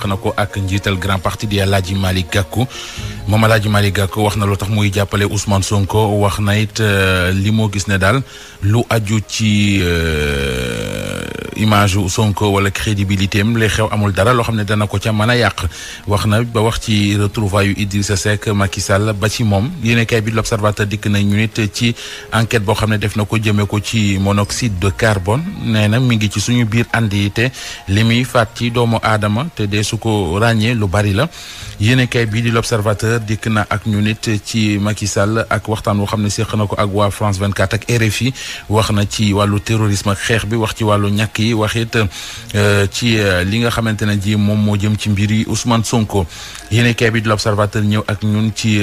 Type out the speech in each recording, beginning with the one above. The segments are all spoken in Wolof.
na ko ak njiital grand parti di El Hadji Malick Gakou moom El Hadji Malick Gakou wax na lu tax muy jàppale Ousmane Sonko wax na it li moo gis ne daal lu aju ci image Sonko wala crédibilité am lay xew amul dara loo xam ne dana ko ca mën a yàq wax na ba wax ci retrouvailles yu Idrissa Seck Macky Sall ba ci moom yéenekaay bi l'Observateur dikk na ñu nit ci enquête boo xam ne def na ko jëmee ko ci monoxyde de carbone nee na mi ngi ci suñu biir andi te li muy faat ci doomu aadama te dee su ko ràññee lu bari la yéenekaay bi di l'Observateur dikk na ak ñu nit ci Macky Sall ak waxtaan woo xam ne séq na ko ak waa France 24 ak RFI wax na ci wàllu terrorisme ak xeex bi wax ci wàllu ñàkk yi wax it ci li nga xamante ne ji moom moo jëm ci mbiri Ousmane Sonko yéenekaay bi di l'Observateur ñëw ak ñun ci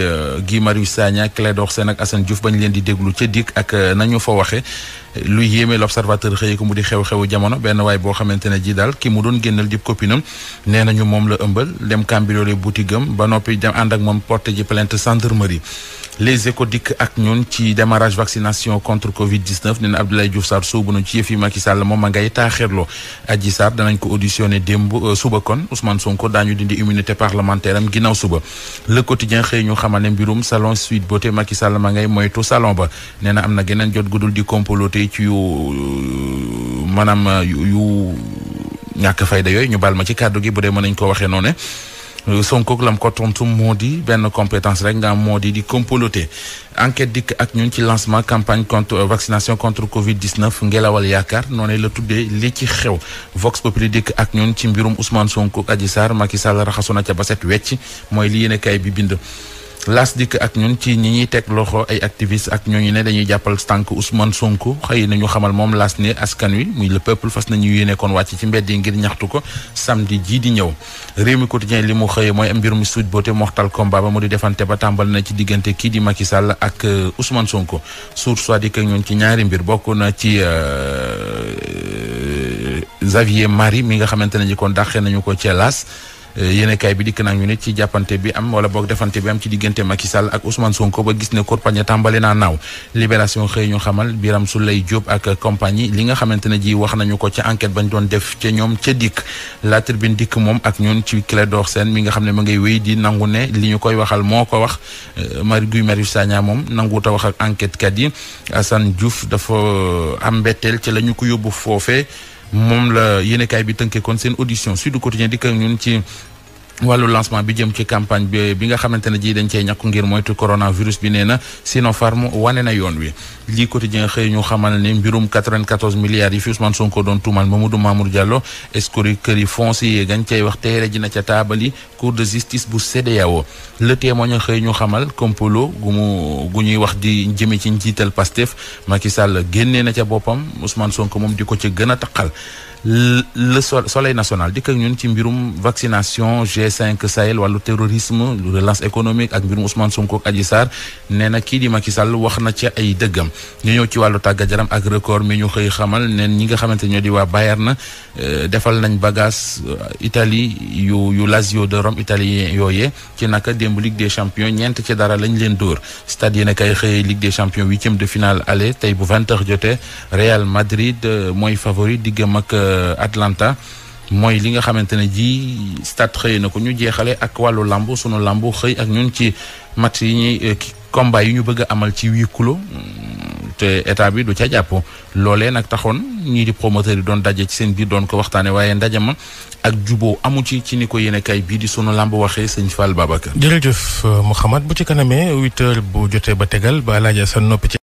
Guy Marius Sagna Clédor Sène ak Assane Diouf bañ leen di déglu ca dikk ak nañu fa waxe lu yéeme l'Observateur xëy ko mu di xew-xewu jamono benn waay boo xamante ne ji daal ki mu doon génnal dib copinam nee nañu moom la ëmbal dem cambriolé boutique am ba noppi dem ànd ak moom porté ji plainte gendarmerie Les Échos dikk ak ñun ci démarrage vaccination contre Covid-19 nee na Abdoulaye Diouf Sarr soobu na ci yëf yi Macky Sall moom ma ngay taaxirloo Adji Sarr danañ ko auditionné démb suba kon Ousmane Sonko daañu dindi immunité parlementaire am ginnaaw suba Le Quotidien xëy ñu xamal ne mbirum salon Sweet Beauté Macky Sall ma ngay moytu salon ba nee na am na geneen jot gudul di comploté ci yu maanaam yu ñàkk fayda yooyu ñu baal ma ci kàddu gi bu dee mën nañ ko waxee noonu Sonko lam ko tontu moo di benn compétence rek nga moo di comploter enquête dikk ak ñun ci lancement campagne contre vaccination contre Covid-19 ngelawal yaakaar noonu la tuddee li ci xew Vox Populi dikk ak ñun ci mbirum Ousmane Sonko Adji Sarr Macky Sall raxasu na ca ba set wecc mooy li yéenekaay bi bind. Las dikk ak ñun ci ñi ñuy teg loxo ay activistes ak ñooñu ne dañuy jàppal tànk Ousmane Sonko xëy nañu xamal moom Las ne askan wi muy le peuple fas nañu yéene kon wàcc ci mbedd yi ngir ñaxtu ko samedi jii di ñëw Rewmi Quotidien li mu xëyee mooy mbirum Sweet Beauté Mortal Kombat ba mu di defante ba tàmbal na ci diggante kii di Macky Sall ak Ousmane Sonko Source A dikk ak ñun ci ñaari mbir bokk na ci Xavier Marie mi nga xamante ne ñi kon dàqee nañu ko ci Las yéenekaay bi dikk nañu nit ci jàppante bi am wala boog defante bi am ci diggante Macky Sall ak Ousmane Sonko ba gis ne korpañe tàmbali naa naaw Libération xëy ñu xamal Biram Souleye Diop ak compagnie li nga xamante ne ji wax nañu ko ca enquête bañ doon def ca ñoom ca dikk La Tribune dikk moom ak ñun ci Clédor Sène mi nga xam ne ma ngay wéy di nangu ne li ñu koy waxal moo ko wax Guy Marius Sagna moom nanguwut a wax ak enquête kat yi Assane Diouf dafa am mbetteel ci la ñu ko yóbbu foofee moom la yéenekaay bi tënkee kon seen audition Sud Quotidien dikk ak ñun ci wàllu lancement bi jëm ci campagne bi nga xamante ne ji dañ cey ñàkku ngir moytu coronavirus bi nee na Sinopharm wane na yoon wi lii Quotidien xëy ñu xamal ne mbirum 94 milliards yi fi Ousmane Sonko doon tuumal Mamadou Mamour Diallo escroquerie foncière gañ cay wax teere ji na ca taabali cour de justice bu CEDEAO Le Témoin xëy ñu xamal complot gu ñuy wax di jëme ci njiital Pastef Macky Sall génnee na ca boppam Ousmane Sonko moom di ko ca gën a taqal le Soleil national dikk ak ñun ci mbirum vaccination G5 Sahel wàllu terrorisme relance économique ak mbirum Ousmane Sonko ak Adji Sarr nee na kii di Macky Sall wax na ci ay dëggam ñu ñëw ci wàllu tàggat yaram ak record mi ñu xëy xamal neen ñi nga xamante ñoo di waa Bayern defal nañ bagage Italie yu Lazio de Rome italien yooyee ci naka démb Ligue des Champions ñeent ci dara lañ leen dóor stade yéen a kay xëy Ligue des Champions 8e de finale aller tey bu 20h jotee Real Madrid mooy favori diggam ak Atlanta mooy li nga xamante ne ji stade xëy na ko ñu jeexale ak wàllu lambu sunu lambu xëy ak ñun ci match yi ñuy combat yi ñu bëgg a amal ci huis clos te état bi du ca jàpp loolee nag taxoon ñii di promoteur yi doon daje ci seen biir doon ko waxtaane waaye ndaje ma ak juboo amu ci ni ko yéene kay bii di sunu lamb waxee sëñ Fall Babacar. jërëjëf Mouhamad bu ci kanamee 8h bu jotee ba tegal ba laaj sa noppi ci